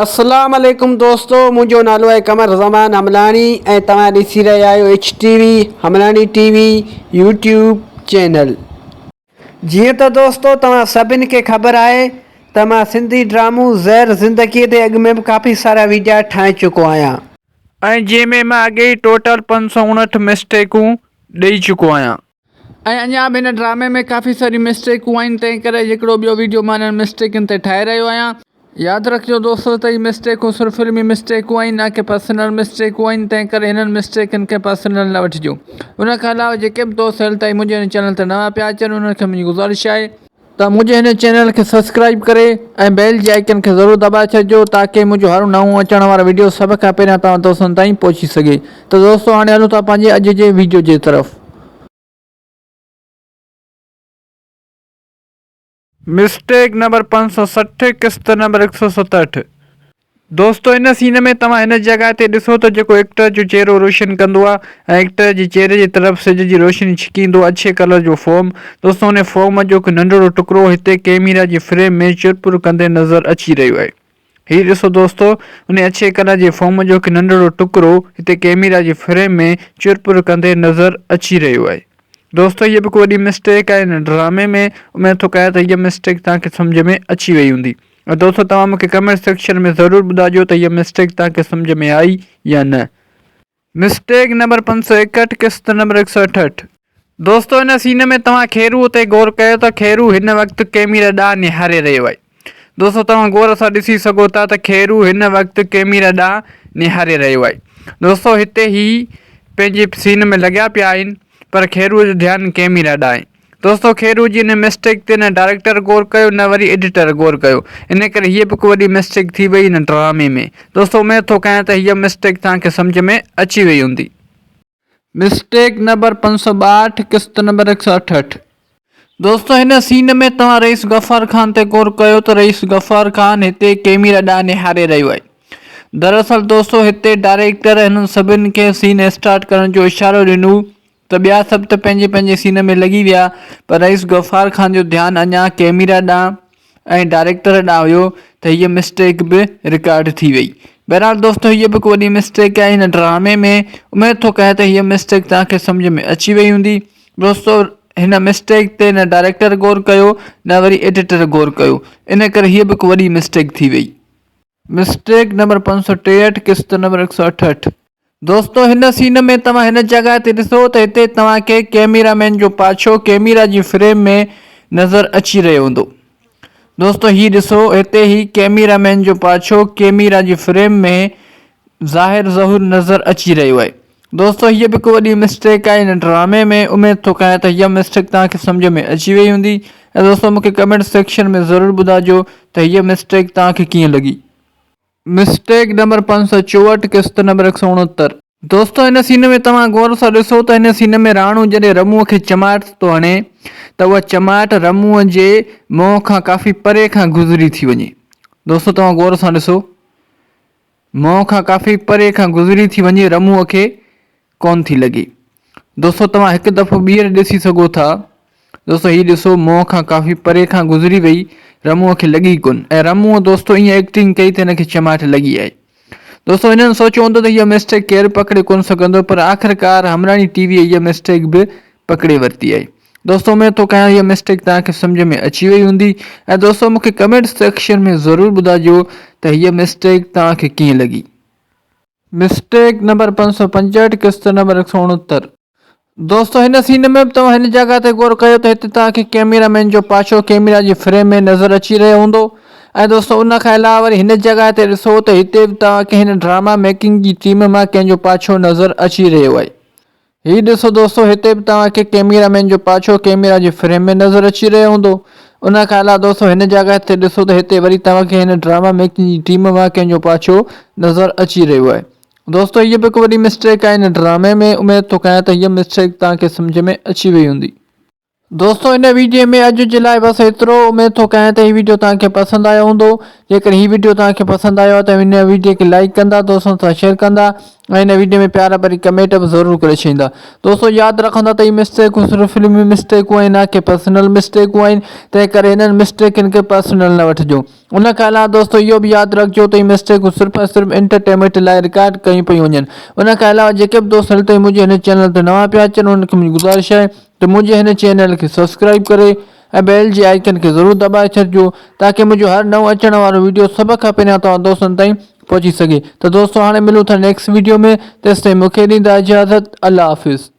اسلام عليڪم دوستو منهنجو نالو آهي قمر زمان حملاڻي ۽ توهان ڏسي رهيا آهيو H T V Hamlani T V YouTube channel. جيئن ته دوستو توهان سڀن کي خبر آهي ته مان سنڌي ڊرامو زهر زندگي تي اڳ ۾ به ڪافي سارا ويڊيا ٺاهي چڪو آهيان. ۽ جنهن ۾ مان اڳي ئي ٽوٽل 559 مسٽيڪون ڏئي چڪو آهيان. ۽ اڃا به هن ڊرامي ۾ ڪافي ساريون مسٽيڪون آهن تنهن ڪري هڪڙو ٻيو ويڊيو مان انهن مسٽيڪن تي ٺاهي رهيو آهيان. ياد رکجو دوستو ته هي مسٽيڪون صرف فلمي مسٽيڪون آهن نه ڪي پرسنل مسٽيڪون آهن تنهن ڪري هنن مسٽيڪن کي پرسنل نه وٺجو. ان کان علاوه جيڪي به دوست هيل تائين منهنجي هن چينل تي نوان پيا اچن انهن کي منهنجي گذارش آهي ته منهنجي هن چينل کي سبسڪرائيب ڪري ۽ بيل جي آئيڪن کي ضرور دٻائي ڇڏجو تاڪه منهنجو هر نئون اچڻ وارو وڊيو سڀ کان پهريان توهان دوستن تائين پهچي سگهي ته دوستو هاڻي هلون ٿا پنهنجي اڄ جي وڊيو جي طرف. مسٽيڪ نمبر 560 قسط نمبر 167. دوستو ان سين ۾ توهان هن جڳهه تي ڏسو ته جيڪو ايڪٽر جو چهرو روشن ڪندو آ ۽ ايڪٽر جي چهري جي طرف سج جي روشني ڇڪيندو اڇي ڪلر جو فوم دوستو ان فوم جو هڪ ننڍڙو ٽڪرو هتي ڪيميرا جي فريم ۾ چرپر ڪندي نظر اچي رهيو آهي هي ڏسو دوستو ان اڇي ڪلر جي فوم جو هڪ ننڍڙو ٽڪرو هتي ڪيميرا جي فريم ۾ چرپر ڪندي نظر اچي رهيو آهي دوستو هيء به هڪ وڏي مسٽيڪ آهي هن ڊرامي ۾ اميد ٿو ڪيان ته هيء مسٽيڪ توهان کي سمجهه ۾ اچي وئي هوندي. ۽ دوستو توهان مونکي ڪمينٽ سيڪشن ۾ ضرور ٻڌائجو ته هيء مسٽيڪ توهان کي سمجهه ۾ آئي يا نه. مسٽيڪ نمبر 561 قسط نمبر 168. دوستو ان سين ۾ توهان خيروء تي غور ڪيو ته خيرو هن وقت ڪيميرا ڏانهن نهاري رهيو آهي. دوستو توهان غور سان ڏسي سگهو ٿا ته خيرو هن وقت ڪيميرا ڏانهن نهاري رهيو آهي. دوستو هتي هي پنهنجي سين ۾ لڳيا پيا آهن پر خيروء جو ڌيان ڪيميرا ڏانهن آهي. دوستو خيرو جي ان مسٽيڪ تي نه ڊائريڪٽر غور ڪيو نه وري ايڊيٽر غور ڪيو ان ڪري هيء به هڪ وڏي مسٽيڪ ٿي وئي هن ڊرامي ۾ دوستو اميد ٿو ڪيان ته هيء مسٽيڪ توهان کي سمجهه ۾ اچي وئي هوندي. مسٽيڪ نمبر 562 قسط نمبر 168. دوستو هن سين ۾ توهان رئيس غفار خان تي غور ڪيو ته رئيس غفار خان هتي ڪيميرا ڏانهن نهاري رهيو آهي دراصل دوستو هتي ڊائريڪٽر هنن سڀن کي سين اسٽارٽ ڪرڻ جو اشارو ڏنو ته ٻيا سڀ ته پنهنجي پنهنجي سين ۾ لڳي ويا پر رئيس غفار خان جو ڌيان اڃا ڪئميرا ڏانهن ۽ ڊائريڪٽر ڏانهن هيو ته هيء مسٽيڪ به رڪارڊ ٿي وئي. بهرحال دوستو هيء به هڪ وڏي مسٽيڪ آهي هن ڊرامي ۾ اميد ٿو ڪيان ته هيء مسٽيڪ توهان کي سمجهه ۾ اچي وئي هوندي. دوستو هن مسٽيڪ تي نه ڊائريڪٽر غور ڪيو نه وري ايڊيٽر غور ڪيو ان ڪري هيء به هڪ وڏي مسٽيڪ ٿي وئي. مسٽيڪ نمبر 563 قسط نمبر 168. دوستو هن سين ۾ توهان هن جڳهه تي ڏسو ته هتي توهان کي ڪيميرا مين جو پاڇو ڪيميرا جي فريم ۾ نظر اچي رهيو هوندو. دوستو هي ڏسو هتي هي ڪيميرا مين جو پاڇو ڪيميرا جي فريم ۾ ظاهر ظهور نظر اچي رهيو آهي. دوستو هيء به هڪ وڏي مسٽيڪ آهي هن ڊرامي ۾ اميد ٿو ڪيان ته هيء مسٽيڪ توهان کي سمجهه ۾ اچي وئي هوندي ۽ دوستو مونکي ڪمينٽ سيڪشن ۾ ضرور ٻڌائجو ته هيء مسٽيڪ توهان کي ڪيئن لڳي. مسٽيڪ نمبر 564 قسط نمبر 169. دوستو هن سين ۾ توهان غور سان ڏسو ته هن سين ۾ راڻو جڏهن رمونء کي چماٽ ٿو هڻي ته اها چماٽ رمونء جي منهن کان ڪافي پري کان گذري ٿي وڃي دوستو توهان غور سان ڏسو. مون کان ڪافي پري کان گذري ٿي وڃي رمونء کي ڪونه ٿي لڳي. دوستو توهان هڪ دفعو ٻيهر ڏسي سگهو ٿا. دوستو هي ڏسو مون کان ڪافي پري کان گذري وئي رمونء کي لڳي ڪونه ۽ رمونء دوستو ائين ايڪٽنگ ڪئي ته هن کي چماٽ لڳي آهي. دوستو هنن سوچيو هوندو ته هيء مسٽيڪ ڪير پڪڙي ڪونه سگهندو پر آخرڪار همراڻي ٽي ويء هيء مسٽيڪ به پڪڙي ورتي آهي. دوستو اميد ٿو ڪيان هيء مسٽيڪ توهان کي سمجهه ۾ اچي وئي هوندي ۽ دوستو مونکي ڪمينٽ سيڪشن ۾ ضرور ٻڌائجو ته هيء مسٽيڪ توهان کي ڪيئن لڳي. مسٽيڪ نمبر 565 قسط نمبر 169. دوستو هن سين ۾ به توهان هن جڳهه تي غور ڪيو ته هتي توهان کي ڪيميرا مين جو پاڇو ڪيميرا جي فريم ۾ نظر اچي رهيو هوندو ۽ دوستو ان کان علاوه وري هن جڳهه تي ڏسو ته هتي به توهان کي هن ڊراما ميڪنگ جي ٽيم مان ڪنهن جو پاڇو نظر اچي رهيو آهي. هي ڏسو دوستو هتي به توهان کي ڪيميرا مين جو پاڇو ڪيميرا جي فريم ۾ نظر اچي رهيو هوندو. ان کان علاوه دوستو هن جڳهه تي ڏسو ته هتي وري توهان کي هن ڊراما ميڪنگ جي ٽيم مان ڪنهن جو پاڇو نظر اچي رهيو آهي. دوستو هيء به هڪ وڏي مسٽيڪ آهي هن ڊرامي ۾ اميد ٿو ڪيان ته هيء مسٽيڪ توهان کي سمجهه ۾ اچي وئي هوندي. دوستو هن ويڊيو ۾ اڄ جي لاء بس ايترو اميد ٿو ڪيان ته هي ويڊيو توهان کي پسند آيو هوندو جيڪڏهن هي ويڊيو توهان کي پسند آيو آهي ته هن ويڊيو کي لائيڪ ڪندا دوستن سان شيئر ڪندا ۽ هن ويڊيو ۾ پيار ڀري ڪمينٽ به ضرور ڪري ڇڏيندا دوستو ياد رکندا ته هي مسٽيڪون صرف فلمي مسٽيڪون آهن نه ڪي پرسنل مسٽيڪون آهن تنهن ڪري هنن مسٽيڪن کي پرسنل نه وٺجو. ان کان علاوه دوستو اهو به ياد رکجو ته هي مسٽيڪون صرف ۽ صرف انٽرٽينمينٽ لاء رڪارڊ ڪيون پيون وڃن. ان کان علاوه جيڪي به دوست هل تائين منهنجي هن چينل تي نوان پيا اچن انهن کي منهنجي گذارش آهي ته منهنجي هن چينل کي سبسڪرائيب ڪري ۽ بيل جي آئيڪن کي ضرور دٻائي ڇڏجو تاڪه منهنجو هر نئون اچڻ وارو ويڊيو سڀ کان پهريان توهان دوستن تائين پهچي سگهي ته دوستو هاڻي ملون ٿا نيڪسٽ ويڊيو ۾ تيستائين مونکي ڏيندا اجازت الله حافظ.